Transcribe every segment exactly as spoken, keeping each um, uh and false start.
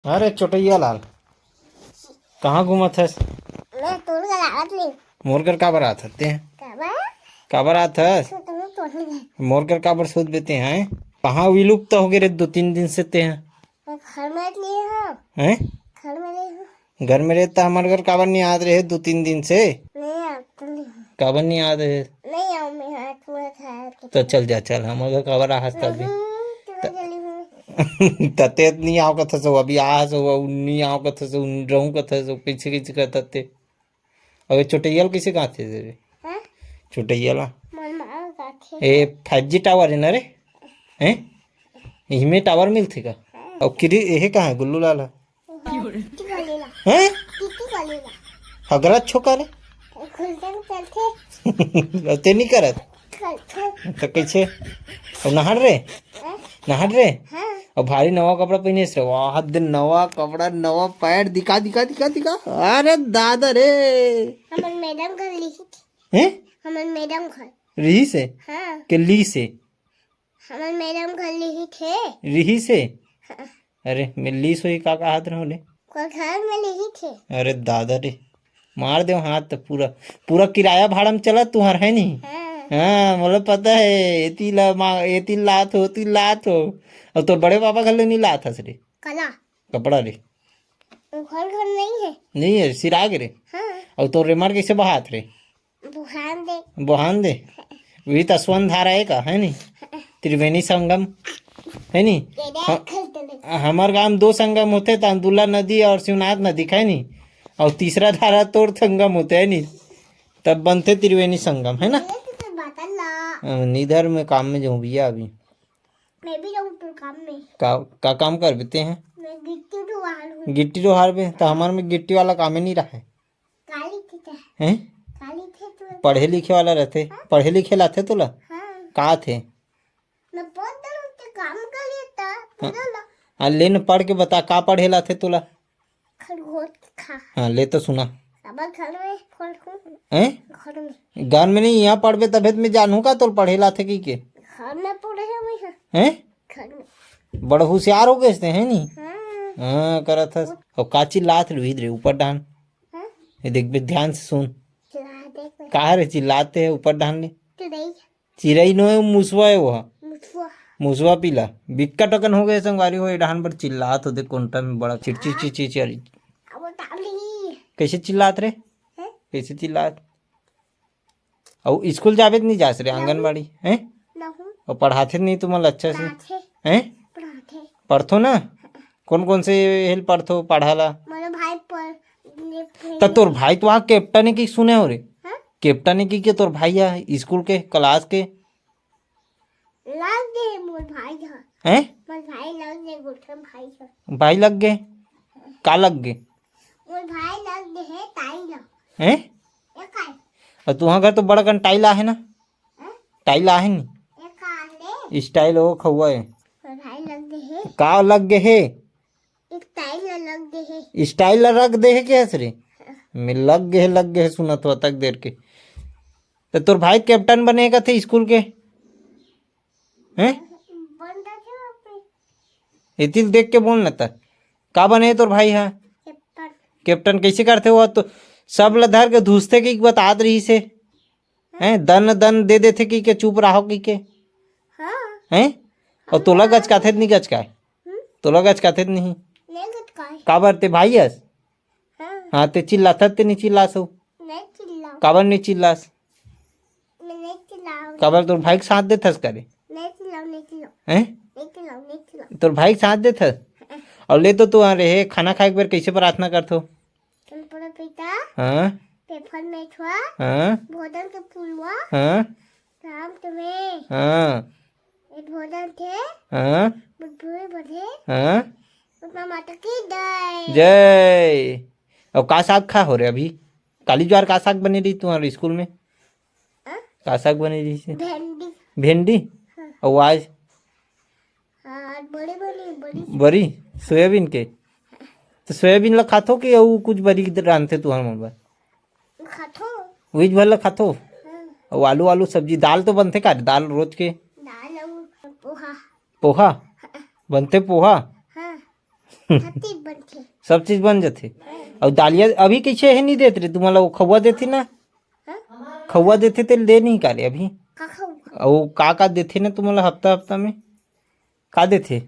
अरे चोटैया लाल, कहाँ घूमत हस? मैं तोर घर आवत नहीं। मोर घर काबर आत हस तें? काबर? काबर आत हस? तो तुम तोड़ ले। मोर घर काबर सोच बेते हैं? कहाँ विलुप्त हो गए रे दो तीन दिन से तें? मैं घर में नहीं हूँ। हैं? घर में नहीं हूँ। घर में रहता, हमारे घर काबर नहीं आत रहे दो तीन दिन से? नहीं आता नहीं हूँ। काबर नहीं आत रहे? नहीं आऊँ मैं आज तुम्हारे घर के। तो चल जा, चल, हमारे घर काबर आहस तभी। हम्म, तुम्हारे गली में। तते नहीं आओ कथा सो, अभी आहस हो, नहीं आओ कथा सो, रहूँ कथा सो, कैसे कैसे कहता ते। अबे चोटैया ल कैसे कहत हे रे? हैं? चोटैया ला? मन मार काथे। ए, फाइव जी टावर है ना रे? हैं? इहमे टावर मिलथे का? हैं? अउ किरी, एहे कहाँ है गुल्लू लाल है? हाँ, किट्टू वाले ला। हैं? किट्टू वाले ला। हगरा छोका रे? खुलते में चलते। अउ ते नहीं करत? चलते। तो कैसे? अउ नहर रे? हैं? नहर रे? हाँ। अउ भारी नवा कपड़ा पहने से, वाह, हद दिन नवा कपड़ा, नवा पैंट, दिखा, दिखा, दिखा, दिखा। अरे दादा रे। हमर मैडम घर लिही थे। हैं? हमर मैडम घर। रिही से? हाँ। के ली से? हमर मैडम घर लिही थे। रिही से? हाँ। अरे, मैं ली सोई का, का हाथ रहो ले? ओकर घर में लिही थे। अरे दादा रे, मार देव हाथ तो पूरा, पूरा किराया भाड़ा में चलत तुहार है नहीं? हाँ। हाँ, मोला पता है, एती ला मा-, एती लात हो, ओती लात हो। अउ तोर बड़े पापा घर ले नहीं लात हस रे? कला। कपड़ा रे? ओकर घर नहीं है। नहीं है, सिरा गे रे। हाँ। अउ तोर रेमर कैसे बहात रे? बोहान दे। बोहान दे। वही तसवन धारा है का, है नहीं? त्रिवेणी संगम, है नहीं? ये देख, हाँ, खरीद ले। हमर गांव में दो संगम होते, तांदुला नदी और शिवनाथ नदी, है नहीं? और तीसरा धारा तोर संगम होते, है नहीं? तब बनते त्रिवेणी संगम, है ना? ये तो बात है ला। हाँ, निधर में काम में जाऊँ भैया अभी। मैं भी जाऊँ तो काम में। का, का काम कर बेते हैं? मैं गिट्टी डोहार हूँ। गिट्टी डोहार बे, तो हमार में गिट्टी वाला काम ही नहीं रहा है। काली थे क्या? हैं? काली थे तू? पढ़े लिखे वाला रहते, हाँ? पढ़े लिखे लाथे तोला? हाँ। का थे? मैं बहुत दिन से काम कर लेता, हाँ। पूरा ला। हाँ, ले न पढ़ के बता, का पढ़े लाथे तोला? खरगोश खा। हाँ, ले तो सुना। अब घर में पढ़ूँ। हैं? घर में। घर में नहीं, यहाँ पढ़बे तभे तो मैं जानूँ का तोल पढ़े लाथे की के? घर में पढ़े हैं वही। हैं? घर में। बड़ा होशियार हो गए थे, है नी? हाँ। हाँ, करत हस। और का चिल्लात रही रे ऊपर डान? हाँ? ये देख बे, ध्यान से सुन। चिल्ला दे कोई। का रे चिल्लाते है ऊपर डान ले? चिड़ई। चिड़ई नो है, मुसवा है वो। मुसवा। मुसवा पीला। बिक्का टकन हो गए संगवारी हो, ये डान पर चिल्लात हो दे कोंटा में बड़ा चिड़चिड़ चिड़चिड़ चिड़चिड़। अब डाली। कैसे चिल्लात रे? हैं? कैसे चिल्लात? अउ स्कूल जाबे त नहीं जास रे, नहीं। आंगनबाड़ी, हैं? नहीं। अउ पढ़ाथे नहीं तुमन अच्छा से? पढ़ाथे। हैं? पढ़ाथे। पढ़थो ना? कौन कौन से हेल पढ़थो पढ़ा ला? मोर भाई पढ़, ये त तोर भाई तो वहाँ कैप्टन है कि सुने हो रे? हाँ? कैप्टन है कि के तोर भाई है स्कूल के, क्लास के? लग गए मोर भाई ह। हैं? मोर भाई लग गए, गोठन भाई ह। भाई लग गए? का लग गए? मोर भाई लग गए है ताई ल। हैं? ये काय? और तुहां घर तो बड़कन टाइल आहे ना? हैं? टाइल आहे नी? ये का ले? स्टाइल हो खौआ है। मोर भाई लग गए है। का लग गए है? एक टाइल ल लग गए है। स्टाइल ल रख दे है क्या रे? मैं लग गए, लग गए सुनत हो तक देर के। तो तोर भाई कैप्टन बने कथे स्कूल के? हैं? बन रखे वहाँ पे। एतिल देख के बोल न त। का बने तोर भाई हा? कैप्टन। कैप्टन कैसे करथे वो? तो सब ल धर के धूसथे कि बतात रही से। हैं? दन दन दे देथे कि के चुप रहो कि के। हाँ। हैं? और तोला गचकाथे त नहीं गचकाए? हम्म? तोला गचकाथे त नहीं? नहीं गचकाए। काबर ते भाई हस? हाँ। हाँ, ते चिल्लाथस ते नहीं चिल्लास हो? नहीं चिल्लाओ। काबर नहीं चिल्लास? मैं नहीं चिल्लाओ। काबर तोर भाई के साथ देथस करे? नहीं चिल्लाओ, नहीं चिल्लाओ। हैं? नहीं चिल्लाओ, नहीं चिल्लाओ। तोर भाई के साथ देथस? हाँ। और ले तो तू आ रहे, खाना खाए के बेर कैसे प्रार्थना करथो? परम पिता। हाँ। पेपर में छुआ। हाँ। भोजन के फुलवा। हाँ। राम तुम्हें। हाँ। ये भोजन थे। हाँ। बुद्धू बढ़े। हाँ। उपमा माता की जय। जय। और का साग खा हो रे अभी? काली ज्वार का साग बने रही तुम्हारे स्कूल में? हाँ? का साग बने रही से? भेंडी। भेंडी? हाँ। और आज? हाँ, आज बड़ी बनी, बड़ी। बड़ी? सोयाबीन के? तो सोयाबीन ला खाथो कि अउ कुछ बरी रांधथे तुहर मन बर? खाथो। उहीच भर ला खाथो? हाँ। अउ आलू, आलू सब्जी, दाल तो बनथे का? दाल रोज के? दाल अउ पोहा। पोहा? बनथे पोहा? हाँ। सब चीज बन जाथे। अउ दालिया अभी कइसे हे, नहीं देत रे तुमन ला? वो खउवा देथे ना, खउवा देथे, तेल दे नहीं का रे अभी? अउ का का देथे ना तुमन ला हफ्ता हफ्ता में? का देथे?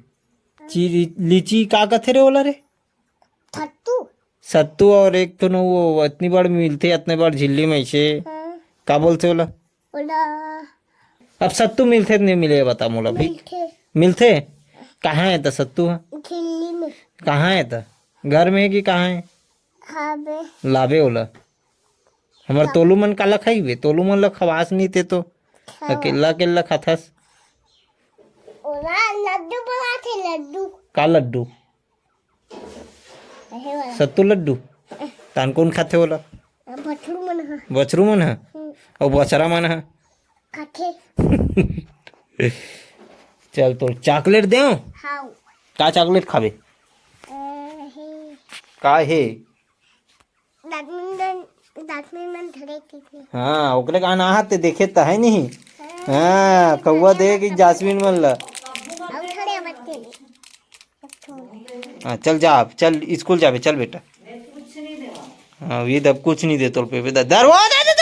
ची-, लीची का कथे रे ओला रे? सत्तू। सत्तू और एक ठो न वो अतनी बड़ मिलथे, अतने बड़ झिल्ली में से। हाँ। का बोलथे ओला? ओला अब सत्तू मिलथे नहीं मिले, बता मोला भी। मिलथे। मिलथे? कहाँ हे त सत्तू ह? झिल्ली में। कहाँ हे त? घर में हे कि कहाँ हे? खाबे। लाबे ओला। हमर तोलू मन काला खाइबे? तोलू मन ला खवास नहीं ते तो। खाओ। अकेला अकेला खाथस। ओला लड्डू बनाथे, लड्डू। का लड्डू? सत्तू लड्डू। तान कौन खाथे ओला? बछरू मन ह। बछरू मन ह? हम्म। अउ बछरा मन ह? खाथे। चल, तोर चॉकलेट देव। हाँ। का चॉकलेट खाबे? का हे? दातमिन मन धरे के थे। हाँ, ओकरे का अनाहत ते देखे त है नहीं। हाँ, कौवा दे कि जासमीन मन ला। हाँ, चल जा, आप चल, स्कूल जाबे, चल बेटा। हाँ, ये दब कुछ नहीं दे तोर पे, दरवाजा दे,